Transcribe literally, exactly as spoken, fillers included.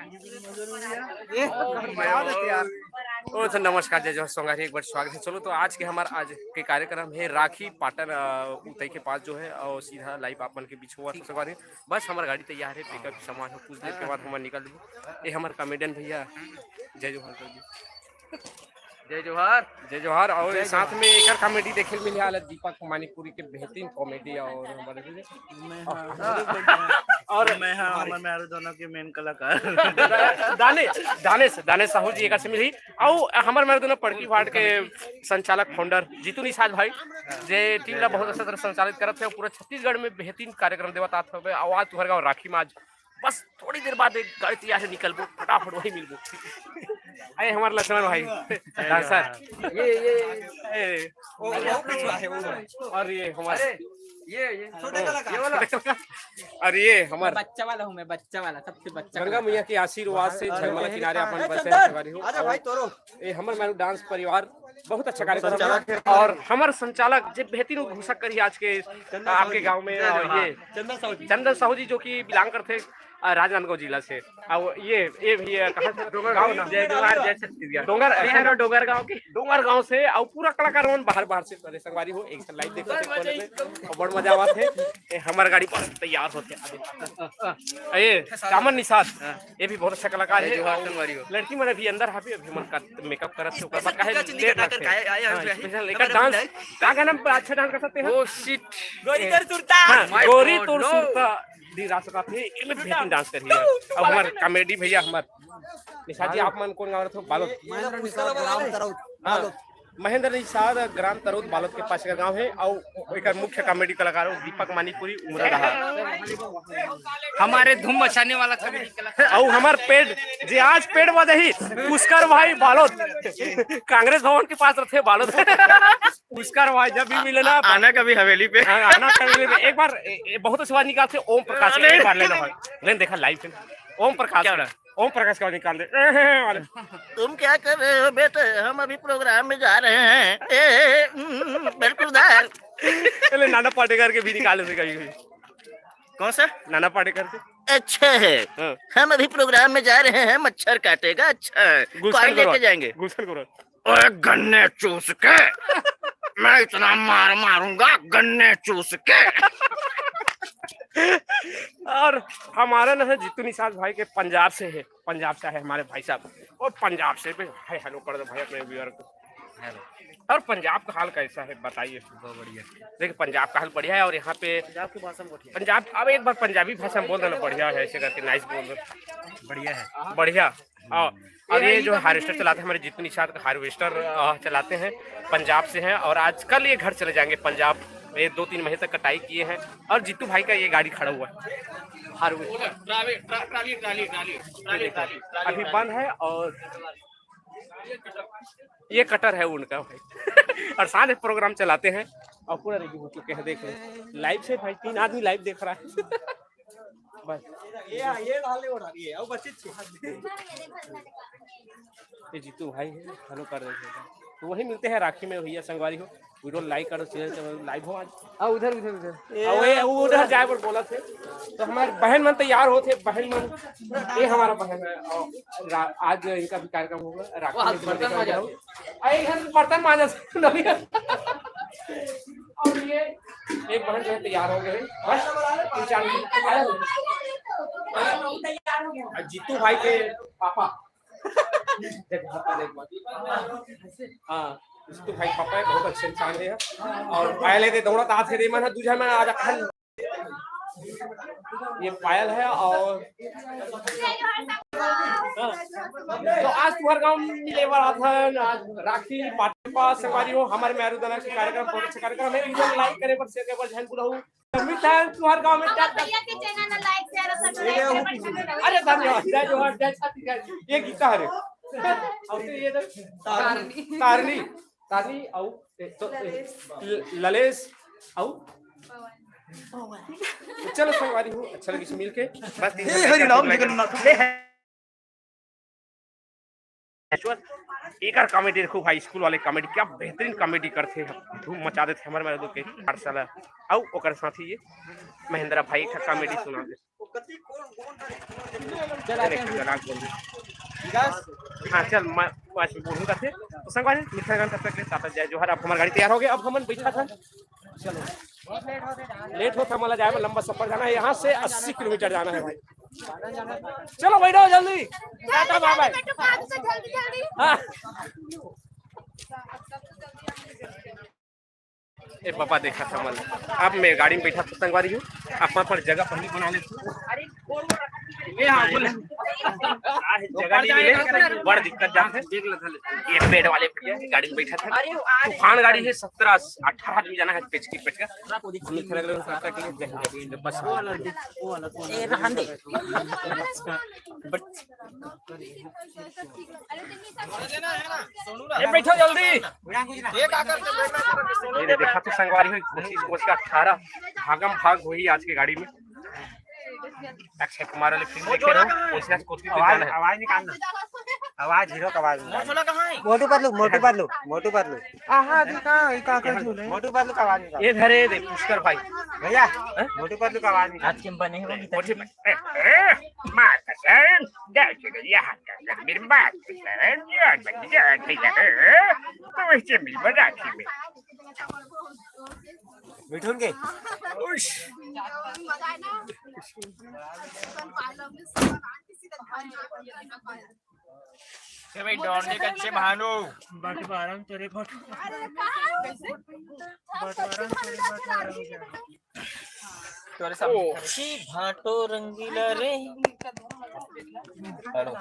ओ तो नमस्कार, जय जोहार संगवारी, एक बार स्वागत है। चलो, तो आज के हमार आज के कार्यक्रम है राखी पाटन, अ, उतई के पास जो है, और सीधा लाइव आप मन के बीच हुआ संगवारी। बस हमार गाड़ी तैयार है, पिकअप सामान हो, कुछ देर के बाद हम निकल देबो। ये हमार कॉमेडियन भैया, जय जोहार कर दी। जय जोहार। जय जोहार। और जय साथ जोहार। में एकर कॉमेडी देखे मिले आला दीपक मानिकपुरी के बेहतरीन कॉमेडी और हमारे मैं हाँ, और मैं हाँ, हमारे हमर मेहरारू दोनों के मेन कलाकार। दानेश, दानेश, दानेश साहू जी एकर से मिली। और हमर मेहरारू दोनों पड़की वार्ड के संचालक फाउंडर जीतू निषाद भाई, जे टीम ला बहुत अच्छा तरह संचालित करत है, पूरा छत्तीसगढ़ में बेहतरीन कार्यक्रम देवत आत हवे। और आज तुहर गाँव राखी में आज बस थोड़ी देर बाद एक गाड़ी तैयार है, निकलबो, फटाफट वही मिलबो। अरे हमारे लक्ष्मण भाई, डांसर। ये, ये, ए, वो, वो, वो, वो, और ये हमारे ये, ये छोटे कलाकार। ये वाला। और ये हमारे बच्चा वाला हूँ मैं, बच्चा वाला, सबसे बच्चा गंगा कलाकार। मैया के आशीर्वाद से झलमला किनारे अपन ए, बसे चंदन, संगवारी हो। आजा भाई, तोरो। ये हमर मेहरारू डांस परिवार बहुत अच्छा कार्यक्रम संचालक है। और हमर संचालक जे बेहतरीन घोषक करी आज के चंदन आपके साहू जी। गांव में, जय और जोहार। ये चंदन साहू जी। चंदन साहू जी जो कि बिलोंग करते, अ, राजनांदगांव जिला से। और ये, ये भी, अ, कहाँ से? डोंगरगांव। गाँव ना? जय जोहार, जय छत्तीसगढ़। डोंगर, ये है ना डोंगरगांव के? डोंगरगांव से, और पूरा कलाकार मन बाहर, बाहर से करे संगवारी हो, एक साथ लाइव देखते हैं, और बड़ मजा आवत है। ये हमार गाड़ी बस तैयार होते हैं। अरे, चामन निषाद, हाँ। ये भी बहुत अच्छा कलाकार जय है। जोहार संगवारी हो। लड़की मन अभी अंदर हावी, अभी मन का मेकअप करत है, ओकर बाद काहे लेट लगथे। हाँ, स्पेशल एकर डांस, का गाना में अच्छा डांस कर सकते हैं? Oh shit. गोरी तोर सुरता। हाँ, My गोरी God, तोर no। सुरता। दी रात का थे, एमे बेहतरीन डांस करी है। अब हमार कॉमेडी भैया हमार निषाद जी, आप मन कौन गाँव रहे हो? बालोद। महेंद्र निषाद, ग्राम तरौद, हाँ, बालोद। महेंद्र निषाद, ग्राम तरौद, बालोद के पास का गाँव है। और एकर मुख्य कॉमेडी कलाकार हो दीपक मानिकपुरी, उमरा रहा। हमारे धूम मचाने वाला कॉमेडी कलाकार। और हमार पेड़, जे आज पेड़ बजाही, पुष्कर भाई बालोद, कांग्रेस भवन के पास रहते बालोद। पुष्कर भाई जब भी मिले ना, आना कभी हवेली पे। हाँ, आना कभी भी। एक बार, ए, ए, बहुत अच्छी बात निकालते ओम प्रकाश, एक बार लेना भाई। लेन देखा लाइव पे। ओम प्रकाश क्या का। बोला? ओम प्रकाश का निकाल दे। ए, ए, ए, वाले। तुम क्या कर रहे हो बेटे? हम अभी प्रोग्राम में जा रहे हैं। ए, ए, हम्म, बिल्कुल उधर। पहले नाना पाटेकर के भी निकाल लेते कभी कभी। कौन सा? नाना पाटेकर के। अच्छा है। हाँ। हम अभी प्रोग्राम में जा रहे हैं, मच्छर काटेगा। अच्छा है। गुलशन कॉइन लेके करो। जाएंगे। गुलशन करो। ओए गन्ने चूस के। मैं इतना मार मारूंगा गन्ने चूस के। और हमारा ना है जीतू निषाद भाई के पंजाब से है, पंजाब से है हमारे भाई साहब। और पंजाब से भी हाय हेलो कर दो भाई अपने व्यूअर को। हेलो। और पंजाब का हाल कैसा है बताइए। बहुत बढ़िया। देखिए पंजाब का हाल बढ़िया है और यहाँ पे पंजाब की भाषा में बढ़िया। पंजाब, अब एक बार पंजाबी भाषा में बोल देना बढ़िया है, ऐसे करके नाइस बोल दो। बढ़िया है। बढ़िया। और, और ये जो हार्वेस्टर चलाते हैं हमारे जीतू निषाद का हार्वेस्टर, अ, चलाते हैं, पंजाब से हैं और आजकल ये घर चले जाएंगे पंजाब। ये दो तीन महीने तक कटाई किए हैं और जीतू भाई का ये गाड़ी खड़ा हुआ है हार्वेस्टर। ट्राली, ट्रा-, trolley, trolley, trolley, trolley, trolley, trolley, अभी ट्राली। बंद है और ये कटर है उनका भाई। और सारे प्रोग्राम चलाते हैं और पूरा रेडी हो चुके हैं। देख लो लाइव से भाई, तीन आदमी लाइव देख रहा है। बस। ये, ये डाल दे, वो डाल, ये, अब बच्चे छे। ये जीतू भाई है, हेलो कर रहे हैं। तो वही मिलते हैं राखी में भैया संगवारी हो। वीडियो लाइक करो, चैनल से लाइव हो आज। आ, उधर, उधर, उधर। ये आ, वो, ये, वो उधर जाए पर बोला थे। तो हमारे बहन मन तैयार हो थे, बहन मन, ये हमारा बहन है। और रा-, आज इनका भी कार्यक्रम होगा, राखी वाह, में बर्तन मांजा। अरे, इधर बर्तन मांजा। और ये एक बहन जो है तैयार हो गए, बस तीन चार मिनट तैयार हो गए। और जीतू भाई के पापा, देख, हाथ में देख। हाँ, जीतू भाई के पापा है, बहुत अच्छे इंसान है। और पहले तो दौड़त आते थे, मन दूजा में आज अखन ये पायल है और हाँ। तो आज तुम्हारे गांव में मिले वाला था, आज राखी पाटन पास संगवारी हो, हमारे मेहरारू दाना के कार्यक्रम, बहुत अच्छा कार्यक्रम है। वीडियो लाइक करे पर, शेयर करे पर, जहन बुलाऊ। उम्मीद है तुम्हारे गांव में क्या भैया के चैनल ना लाइक, शेयर और सब्सक्राइब करे पर। अरे धन्यवाद, जय जोहार, जय छत्तीसगढ़। ये गीता हरे। और ये इधर तारनी। तारनी, तारनी और ए, तो, ए, ललेश। ल-, ललेश, आऊ? तो चलो संगवारी हो, अच्छा लगिस मिलके। बस तीन हे घंटा हरि नाम जगन्नाथ। ले है। एकर कॉमेडी देखो भाई, स्कूल वाले कॉमेडी क्या बेहतरीन कॉमेडी करते हैं, धूम मचा देते हैं हमारे, हमारे लोग के पाठशाला। आऊ ओकर साथ ही ये महेंद्रा भाई का कॉमेडी सुना दे। चल, आते हैं। हाँ, चल, मैं पाँच मिनट बोलूँ करते। तो संगवारी, मिथलागंज तब तक ले, टाटा, जय जोहार। अब हमार गाड़ी तैयार हो गया, अब हमन बैठा था। चलो, लेट होता, मला जाए में लंबा सफर जाना है, यहाँ से अस्सी किलोमीटर जाना है भाई। चलो, बैठो जल्दी, टाटा, बाय बाय। हाँ। ए पापा, देखा था मन, अब मैं गाड़ी में बैठा था संगवारी हो, अपन अपन जगह पहली बना लेते। ए हाँ, बोले। आज जगह नहीं मिले, बड़ दिक्कत जात है। ये बेड वाले भैया गाड़ी में बैठा था, तूफान गाड़ी है, सत्रह अठारह आदमी जाना है, पेचकी पेचका। हम लोग थोड़ा लोग साथ के लिए जय हिंद, बस। ए, रहन दे। ए, बैठो जल्दी। ये देखा तो संगवारी हो, कोशिश कोशिश का अठारह भागम भाग हुई आज के गाड़ी में। अक्षय कुमार वाले फिल्म देखे रहो, कोशिश कोशिश आवाज, आवाज निकालना। आवाज, हीरो का आवाज निकालना। मोटू पतलू, मोटू पतलू, मोटू पतलू। आहा, अभी कहाँ, ये कहाँ कर झूले? मोटू पतलू का आवाज निकाल। ये धरे दे, पुष्कर भाई। भैया, हैं? मोटू पतलू का आवाज निकाल। आज के बने हो गीता मोटू जी। ए, ए, माँ कसम, जय श्री यहाँ का मेरी माँ कसम, यार बन गया, ठीक है, तो वैसे मिल बना के में। मिठुन के। उश। ए भाई, डोंडे कच्चे भानो। बंटवारा में तेरे बंट-, बंटवारा में तेरे बंटवारा हो गया। तोरे सब ओ। अच्छी भाटो रंगीला रे। हेलो।